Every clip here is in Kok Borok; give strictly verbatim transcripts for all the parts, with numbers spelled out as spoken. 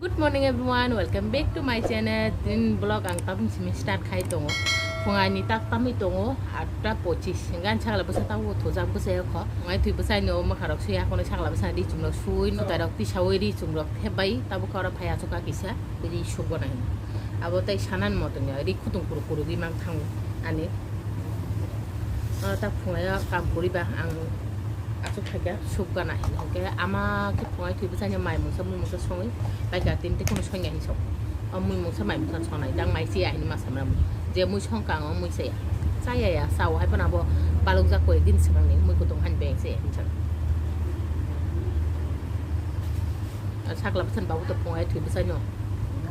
Good morning everyone, welcome back to my channel. Din vlog ang tabuk simi start khai tongo. Phungai ni tak tamwi tongo, atta pochis. Gan sagla bwsa tabuk thojak bwsa kho. Ngai thwi bwsai no makharok sui akono sagla bwsa ri chumrok sui no tairok tisawi ri chumrok thebai tabuk oro phai achuk kisa. Ri suk gona hin. Abo tai sanan moton ya ri khutung kuru kuru gi mang thango ani. Ah, ta phungai kam kuri ba ang. Aswk khaikha suk gana hinwi hwnkhe ama khe phungai thwi bwsani mai mungsa mui mungsa songwi paikha tini tei kheno songya hinwi sok. O mui mungsa mai mungsa songnai jang mai chaya hinwi ma samra mui je mui songkha ang o mui chaya chaya ya sao hai phano abo balukjak koi din swkangni mui kutung hani beng chaya hinwi sakha. Sakla bwsani babu to phungai thwi bwsano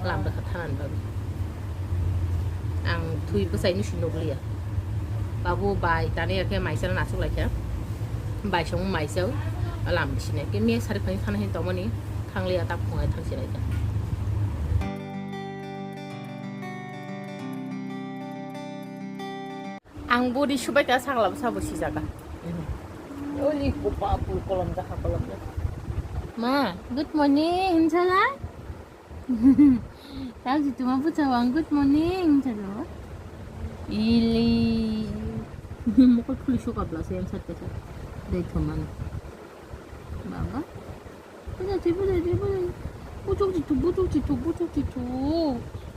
lam rwkha thanani bagwi. Ang thwi bwsai no si nukliya. Babu bai tani khe maisa no nasuk laikha. Bai song maisa lam bisinai. Khe miya sari phani thana hin tomani thangliya tak phungai thang sinai kha. Ang body subai ka sakla bwsa bo sijaga. Oli ko babu kolom jakha kolom jakha. Ma, good morning, hinsala. Tao si tuma pucha wang good morning, chalo. Ili. Mokol phuli suka bla se yang sat kasa. Dai thoman. Baba. Pucha thi, pucha thi, pucha thi. Puchuk thi thu, puchuk thi thu, puchuk thi thu.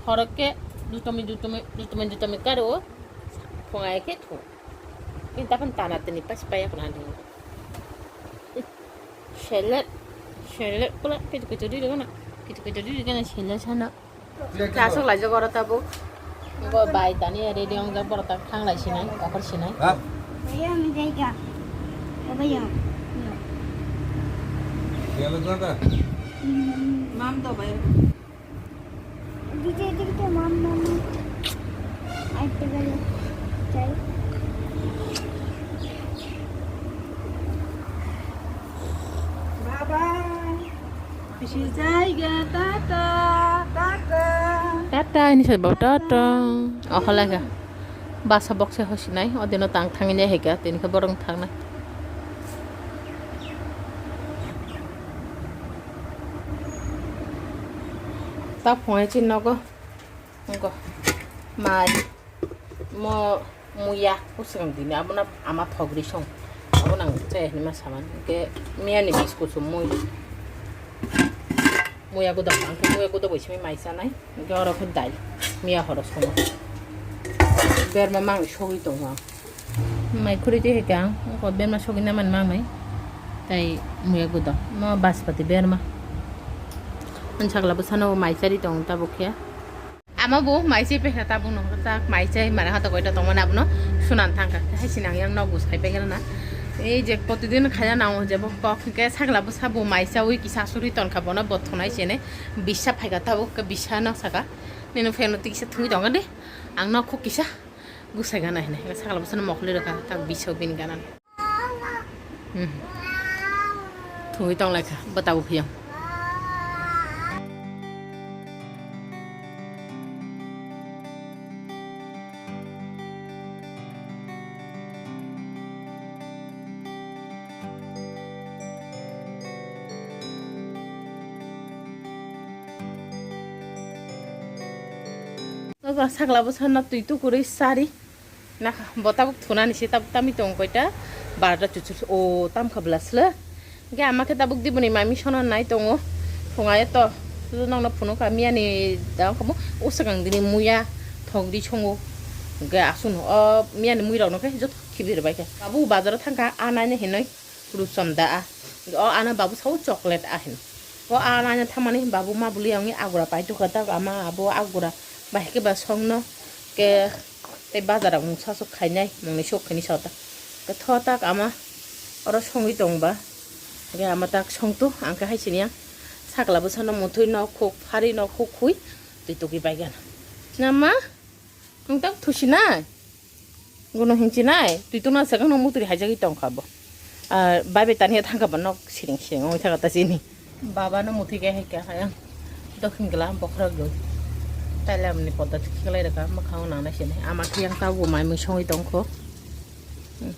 Horok ke dutomi, dutomi, dutomi, dutomi karo. Phungai ke thu. Ini tapan tanah teni pas paya kuna dulu. Selet, selet pula kitu kitu di gana, kitu kitu di gana selet sana. Kasuk lai jogoro tabuk. Go bai tani ready ong jok borok tak thang lai sinai, okor sinai. Ha? Bayam jaga. Bayam. Dia betul tak? Mam to bayam. Dito, dito, dito, mom, mom, mom. Ay, tagal. Chal. Bye-bye. Bisi jaiga, tata, tata. Tata, ini sebab tata. Oh, lega. Basa box e hosinai, odino tang thangwi nai hai kha, tini khe borok thang nai. Ta phungai chin nogo. Ngo. Mai. Mo muya kusung dini, abono ama thogri song. Abono ang chaya hinwi ma saman. Hwnkhe miya ni biscuit so mui. Muya guda, ang khe muya guda bai simi mai sanai. Hwnkhe oro khe dai. Miya horo songo. Berma mang sogwi tongo ang. Mai khuri twi hwnkhe ang, wngkha berma sogwi na man mang nai. Tai muya guda. No baspati berma. Ang sakla bwsano mai chari tongo tabuk khe. Ama bo mai chai paikha tabuk no tak mai chai mane hata koita tongmani abono sunan thangkha. Hai sinang yang nok bus khai paikha na. Ei je protidin khaina nango je bo kok hwnkhe sakla bwsa bo mai chawi kisa suri tonkha bono bo thonai chene bisa phaikha tabuk khe bisa no saka. Nini pheno tikisa thungwi tongo de. Ang nok khuk kisa gusai gana hinai sakla bwsano mokli rwkha tak bisa bini gana. Hmm. Thungwi tong lai kha, bwtabo phiyang. Sakla bwsano twi tukurwi sari. Nakha, bo tabuk thunani se tabuk tamwi tongo koita, barota chuchuk o tamkha bwla sle. Hwnkhe ama khe tabuk diboni mami sono nai tongo. Phungayo to, nokno phunukha miyani da wngkha bo, o swkang dini muya thok di songo. Hwnkhe aswkno o miyani muirokno khe joto khibi rwbaikha. Babu bazaro thangkha, a naina hinwi. Ruchom da a. O ano babu sao chocolate a hin. O ano ano thamani babu ma buli ang agura pai tukha tak ama abo agura bahai khe ba songno ke tei bazar ang sasu khainai mungni sok khini sota. Ke tho tak ama oro songwi tong ba. Ke ama tak song tu ang khe hai sini ang sakla bwsano muthwi no khuk phari no khuk khui twi tugwi bai gana. Nama? Nwng tak thusinai? Gono hinsinai? Twi tongna swkang no mutri haijagwi tongkha bo. Ah, bai bai tani thangkha bo nok siring siring wngwi thangkha ta chini. Baba no muthwi khe hai kha yang. Dokhin gla bokhorok gwi. Taila amni podda thikhlai rwkha mwkhang nang nai sini. Ama khe yang ta bo mai mui songwi tongkho. Hmm.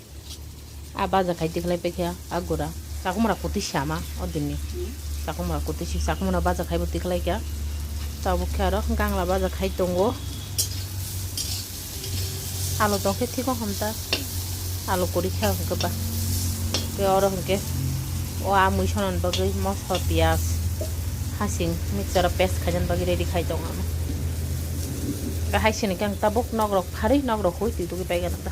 A baja khai tikhlai paikha a gura. Chakhumra kuti sama o dinni. Chakumra kutui si chakumra baja khai bo tikhlai kha. Tabuk khe aro gangla baja khai tongo. Alu tong khe thiko hamta. Alu kuri kha hwnkhe ba. Tei oro hwnkhe o amui sonan bagwi moso, piyaj, hasing mixture o paste khaina bagwi ready khai tongo ama. Khe hai sini khe ang tabuk nok rok pharwi nok rok hui twi tugwi pai gana ta.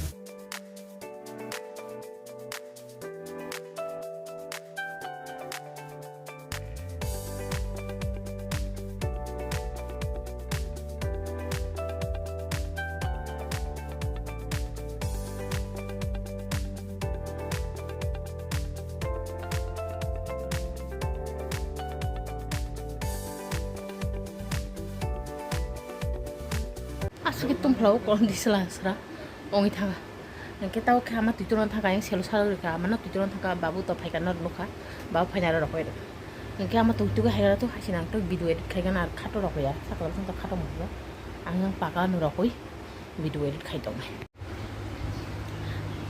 Aswk khe tongphla o kon di sla sra ongwi thanga. Hwnkhe tabuk khe ama twi tongna thangkha, ayang selo salok rwkha, amano twi tongna thangkha, babu to phaikha norok nukha, babu phaina aro rokoi rwkha. Hwnkhe ama twi tugwi hai rwkha, to hai se nang to video edit khai gana, ar khato rokoi ya, sakla bwswk to khato mokhe. Ang yang paka no rokoi video edit khai tongnai.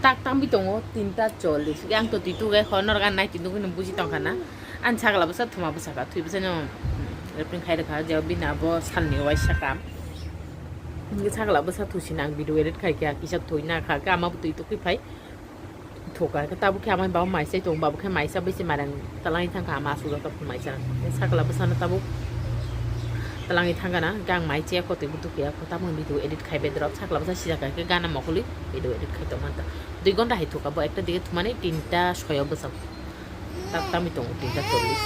Tak tangwi tongo tinta chollish. Ang to twi tugai kho, norok ang nai twi tugwi no buji tongkha na. Ang sakla bwsa thuma bwsa kha, thwi bwsa no, mm, repring khai rwkha, je bini abo salni waisa kam. Hwnkhe sakla bwsa thusi nang video edit khai kha, kisa thwi na kha, khe ama bo twi tugwi phai. Thoka khe tabuk khe ama babu maisa tong, babu khe maisa bai se marang talangwi thangkha ama aswk joto maisa. Sakla bwsano tabuk talangwi thangkha na, hwnkhe ang mai chaya kho twi butuk ya kho, tabuk video edit khai bedrop sakla bwsa sijak kha khe gana mokolwi video edit khai tongmanta. Dui ghonta hai thoka bo ekta dige thumani tinta soyo bwsa. Tak tangwi tongo tinta chollish.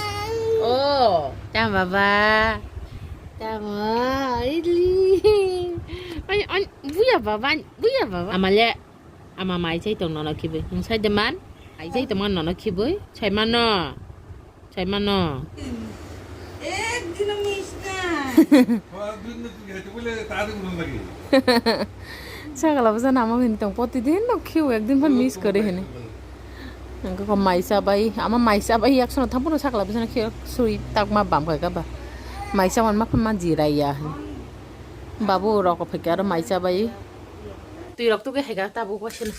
O, tamo baba. Tamo, ili. Ai, ai, buya baba, buya baba. Amale. Ama mai chai tong nono khibui. Nwng sai de man? Mai chai tong man nono khibui. Sai mano. Sai mano. Sakala bwsa nama hini tong protidin no khiu ekdin phan miss kore hini. Nangko ko maisa bai, ama maisa bai yak sono thampano sakala bwsa no khiu suri tak ma bam kha ba. Maisa man ma phan ma jirai ya hini. Babu rok phai kha aro maisa bai. Twi rok tuge hai ga tabuk wasin.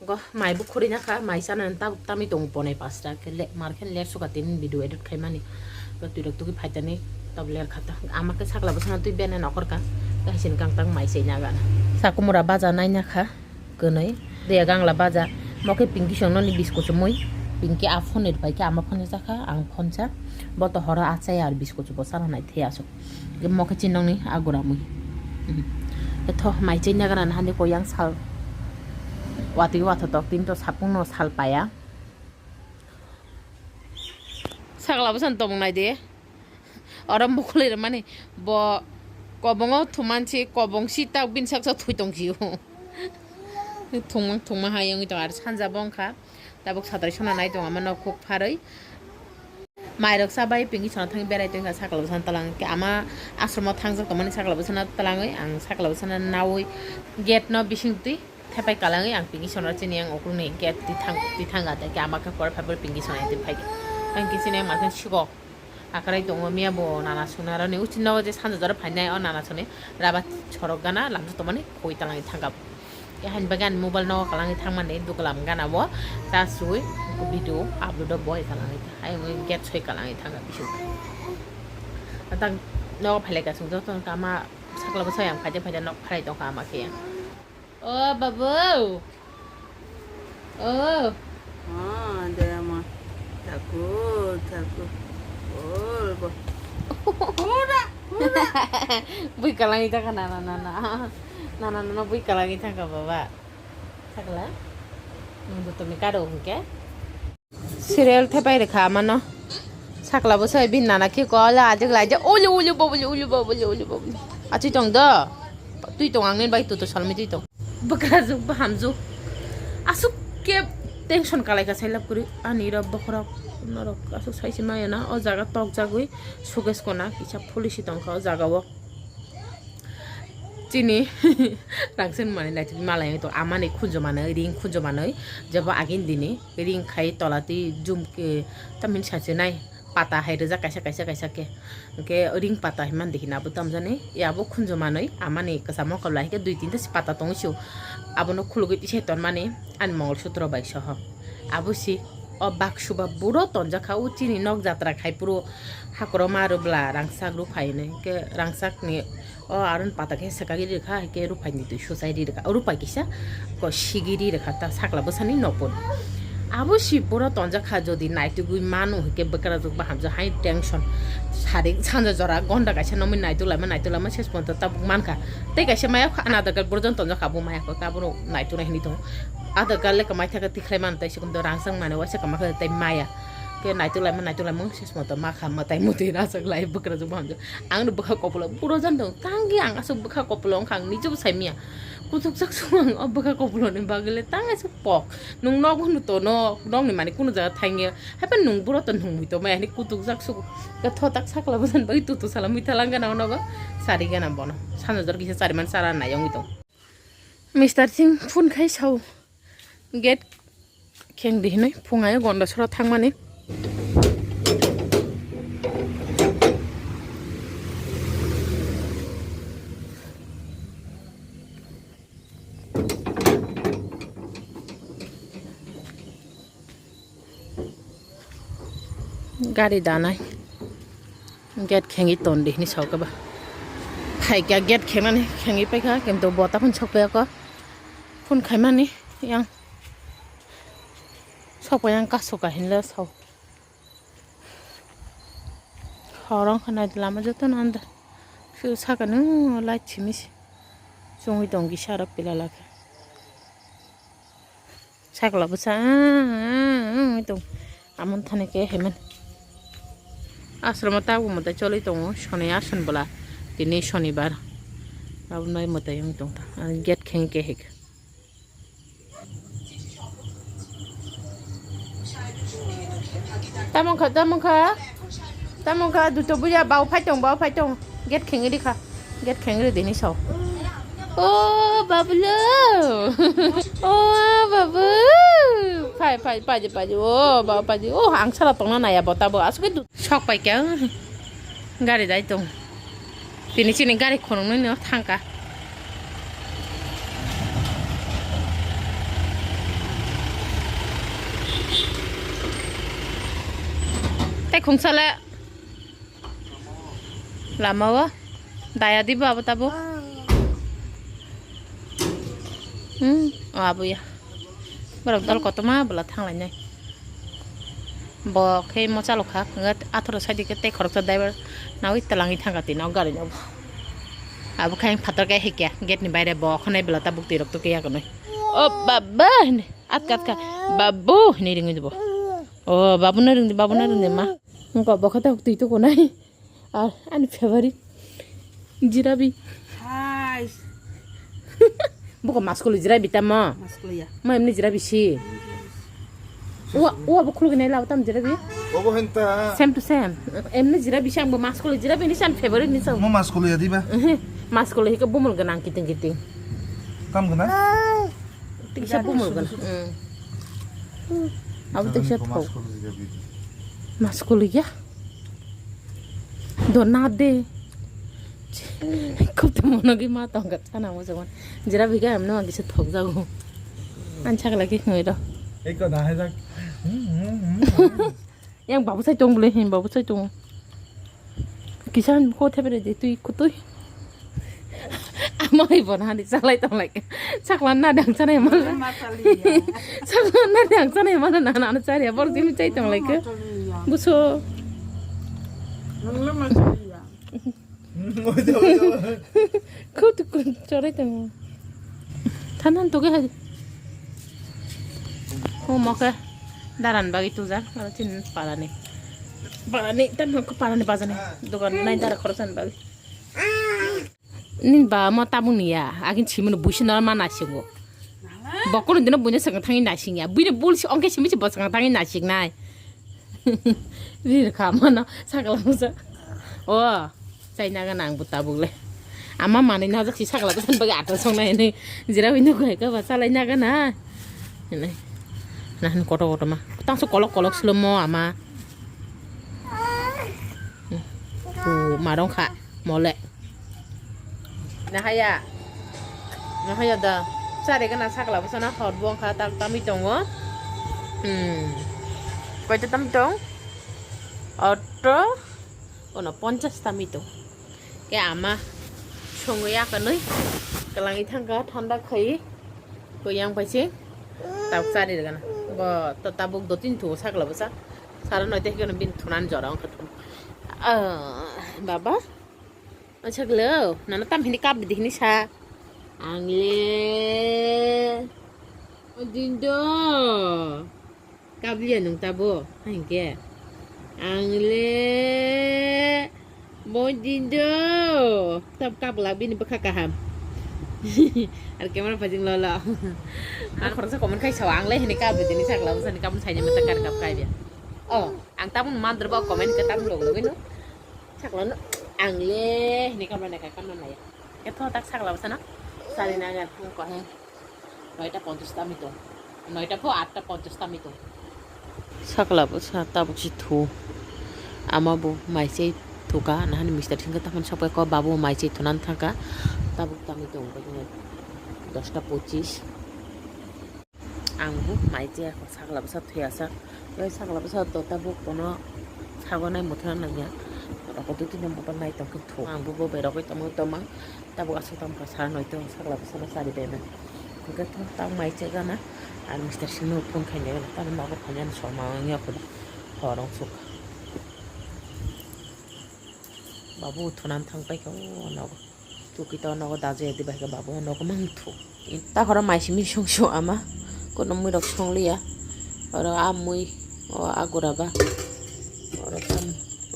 Go, mai bo khuri na kha, mai sana tabuk tami tong ponai pasta ke le, mar khen le suka tin video edit khai mani. Go twi rok tugi phaitani tab ler khata. Ama ke sakla bwsana twi bene nokor ka. Ka hisin kang tang mai sei na gana. Sakumura baja nai na kha, kwnoi. De gangla baja. Mo ke pinki song noni biscuit mui. Pinki a phone er pai ke ama phone sa kha, ang phone sa. Bo to horo achai ar biscuit bo sala nai the asuk. Mo khe chinokni agura mui. Etho mai chai nagra na hande koyang sal. Watwi watho tok tin to sapung no sal paya. Sakla bwsano tongmung nai de. Oro mukhulwi rwmani bo kobongo thumansi kobong si tak bini saksa thui tongsi o. Thungma thungma hai wngwi tongo aro sanja bo wngkha. Tabuk satrai sona nai tongo ama nok kuk pharwi. Mairok cha bai pinki sona thangwi berai tongkha sakla bwsano twlang khe ama ashromo thangjak tongmani sakla bwsano twlangwi ang sakla bwsano naui gate no bising twi thepai kalangwi ang pinki sona chini ang ukulni gate twi thang twi thanga tei khe ama khe pore phaiphuru pinki sona twi phaikha. Ang khe chini ang mankhe sikok akrai tongo miya bo nana sona roni uchi nogo je sanja jora phainai o nana soni rabat sorok gana lamsa tongmani khoi twlangwi thangkha. Khe hain bagwi ani mobile no kalangwi thangmani duglam gana o ta sui video upload o boi kalangwi thang. Ayang gate soi kalangwi thangkha bising. Atang nogo phailai ka sung joto kama sakla bwsai ang phaida phaida nok phalai tongkha ama khe. O babu. O. Ah, de ama. Thaku, thaku. Ol bo. Hura, hura. Bui kalangwi thangkha nana nana. Nana nana bui kalangwi thangkha baba. Sakla. Nung butumi karo hwnkhe. Serial thepai rwkha amano. Sakla bwsai bini nana khe ko ala ajak lai ja ulu ulu bobuli ulu bobuli ulu bobuli. Achai tong do. Twi tong ang nini bai tutu salmi twi tong. Bwkrajwk bahamjwk. Aswk khe tension kalai ka sailap kwrwi ani ro bokhorok norok aswk saisi maya na o jaga tok jagwi suges kona kisa policy tongkha o jaga o. Chini rangsen mani naitugwi malai to amani khunju manwi ring khunju manwi jebo agin dini ring khai tola twi jum ke tamhin sachi nai pata hai rijak kaisa kaisa kaisa khe hwnkhe ring pata hinmani dikhi nabo tamjani yabo khunju manwi amani kwchamo kwbla hinkhe dui tinta se pata tongwi sio abono khulugwi tisai tonmani ani mongol sutro bai soho abo si. o baksu ba buro tonjak kha, o chini nok jatra khai phuru hakoro ma rwbla rangchak ruphai hinwi khe rangchak ni o aron pata khe swkagwi rwkha, hai khe ruphai ni twi suchai ri rwkha, o ruphai kisa ko sigi ri rwkha ta sakla bwsani nokpor. Abo si buro tonjak kha, jodi naitugwi manu hai khe bwkrajwk bahamjwk hai tension sari sanja jora gonda kaisa nokmwi naituk laima naituk laima ses ponto tabuk mankha. Tei kaisa maya kha, ana dagal burjon tonjak kha, bo maya kha, tabuk naituk nai hinwi tongo. Ada gal le kamai thaka tikhlai man tai sikum do rang sang mane waisa kama kha tai maya. Ke naituk lai man naituk lai mung sis moto ma kha ma tai mutui rajak lai bwkra jwk bwkha jwk. Ang no bwkha kopulo buro jan dong tanggi ang asuk bwkha kopulo wngkha ang nijo bo sai miya. Kutuk jak sung ang o bwkha kopulo ni bagwi le tang asuk pok. Nung nok hwn to nok nok ni mani kunu jaga thangya. Hape nung buro to nung mui to maya ni kutuk jak suk. Ga thotak sakla bwsan bagwi tutu sala mui thalang gana nogo. Sari gana bono. Sanjor kisa sari man sara nai ongwi tong. Mister Singh phone khai sao gate kheng di hinui phungai gonda sora thangmani. Gari danai. Gate khengwi ton di hinwi sao khe ba. Phaikha gate khengnani khengwi paikha, kintu bo ta phone sok paiyakho. Phone khaimani yang sok pai yang kasoka hinle sao. Hor wngkha nai lama jotono andar. Su sakano light simi se. Chungwi tong kisa aro pila lakha. Sakla bwsa, ah, ah, ah, tong. Amon thani ke hemen. Asromo tabuk mwtai choli tongo, soni ason bwla. Tini sonibar. Aboni bai mwtai wng tong ta. Ang gate kheng ke hik. Tamung kha, tamung kha. Tamung kha, duto buya, bau phai tong, bau phai tong. Gate kheng ri kha. Gate kheng ri dini sao. O babulo. O babu. Phai, phai, phai, phai. O babu, phai. O ang sala tongna naya bota bo. Asuk ke du-, sok pai kya. Gari dai tong. Tini chini gari khonong nini thangka. Tei khungsale. Lama o daya di bo abo tabo. Hmm, o abo ya. Borok dol kotorma bwla thanglainai. Bo khe mo chalok kha, hwnkhai atharo side khe tei khoroksa driver nawi twlangwi thangkha twi nok gari no. Abo khe phatar khe hikya gate ni baire bo khwnai bwla ta bwktwi rok tubui ya kwnwi. O baba hinwi atka atka babu hinwi ringwi bo. O babu no ringdi, babu no ringdi ma. Wngkha bo khe tok twi tukunai. Ar ani favorite jirabi. Hai. Buko maskuli jirabi tamo. Maskuli ya. Ma emni jirabi si. Wa wa bo khulugini labo tam jirabi. Obo henta. Same to same. Emni jirabi si angbo maskuli jirabi ni sam favorite ni sam. Mo maskuli ya diba. Maskuli hika bumul ganang kiting kiting. Tam ganang? Tiksa bumul gan. Hmm. Abo tiksa thok. Maskuli ya. Do na de. Khub to mono gi ma tong gat sana mo jawan. Jira biga amno agi se thok jago. An chak lagi ngoi do. Eko da hai jak. Yang babu sai tong bole hin babu sai tong. Kisan ko thebere de tui kutui. Amai bon hani salai tong lai. Saklan na dang sanai mal. Saklan na dang sanai mal na na chari abor jimi chai tong lai ke. Buso. Khut khut chore tong. Thanan to ke hai. O moke daran bagi tujar, tin parani. Parani tan ko parani bajani. Dogan nai dara khorosan bagi. Nin ba ma tabung niya, agin chimino buisi nor ma nasingo. Bokolo dino buine sakang thangi nasinga. Buine bulsi ongke simi si bosakang thangi nasingnai. Rir kha mano sakla musa. O, chai naga nang bu tabuk le. Ama manui najak si sakla bwsan bagi atal song nai ni. Jira winu gai ka ba salai naga na. Ini. Nah, ini koto koto ma. Tang su kolok kolok slomo ama. Bu marong kha mole. Nahaya. Nahaya da. Sari gana sakla bwsana hor bo wngkha tak tamwi tongo. Hmm. Koita tam tong? Auto. Ono ponchas tami tong. Ke ama songwi akanwi kwlangwi thangkha, thanda khai. Koyang paise. Tabuk chari rwgana. Bo to tabuk do tin thu sakla bwsa. Sara noite hikeno bin thunan jora wngkha thum. Ah, baba. Acha glo, nana tam hini kap di hini sa. Angle. Dindo. Kabliya nung tabo, hingke. Angle. Boy dindo. Tab kap lak bini bwkha kaham. Ar camera phajing lolo. Ang khoroksa comment khai sawa, angle hini kap di hini sakla bwsa ni kap saini mata kar kap kai biya. Oh, ang tabun mandra ba comment ke tabun log logino. Sakla no, angle hini kap na kai kap na ya. Ketho tak sakla bwsa na. Sari na ngar ko he. Noita ponchas tami tong. Noita pho atta ponchas tami tong. Sakla bwsa tabuk si thu. Ama bo mai se thuka, nahani mister thingka taman sokpai ko, babu mai se thunan thangka. Tabuk tami tong, dosta pochis. Ang bo mai se sakla bwsa thuya sa. Oi sakla bwsa to tabuk kono sago nai muthuna nangya. Roko tu tini mobile nai tongkhe thu. Ang bo bo berogoi tongma tongma. Tabuk aswk tamo kha sara noito sakla bwsano chari bai mani. Hwnkhe to tabuk mai chegana. Ar mister singno phone khainai tamo mago khainani soma wngya kho da. Hor wng suk. Babu thunan thang paikha o nogo. Tuki to nogo daje di bai kha babu nogo mang thu. Ta horo mai simi sung sung ama. Kono mui rok song liya. Oro a mui o agura ba. Oro tam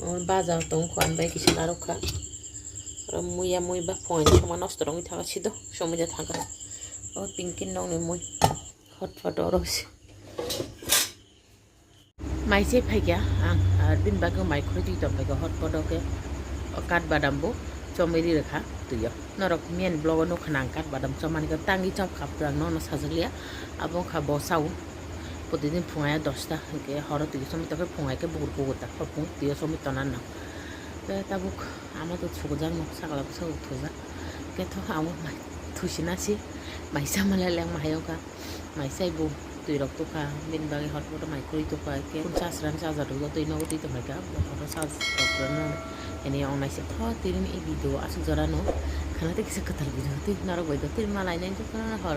o baja tong kho an bai kisa narok kha. Oro muya mui ba phone sama nosto rong thanga sido somoi ja thanga. O pinkin nong ni mui hot hot oro si. Mai se phaikya ang, ah, bini bagwi mai khoi twi tong phaikha hot hot o khe. O kat badam bo chomwi ri rwkha twi o. Norok main vlog o nukha nang kat badam chomani khe tangwi chop kha pwrang nono sajak liya. Abo wngkha bo chao. Protidin phungai o dosta hwnkhe horo twi somoi tongkhe phungai khe bukur kukur ta khopung twi o somoi tona nang. Khe tabuk ama to sukujakno sakla bwskango thujak. Khe thok amo mai thusinasi mai sama le lengma hai wngkha. Mai sai bo twi rok tukha bini bagwi hot hot o mai khurui tukha khe phun chasran chajar rwgo twi nogo twi tongkha khe hot hot o chas rok rwno hini ong naisik thok twi rini video aswk jora no khana tei kisa kwtal video twi norok bai do twi ma lainai twi hor.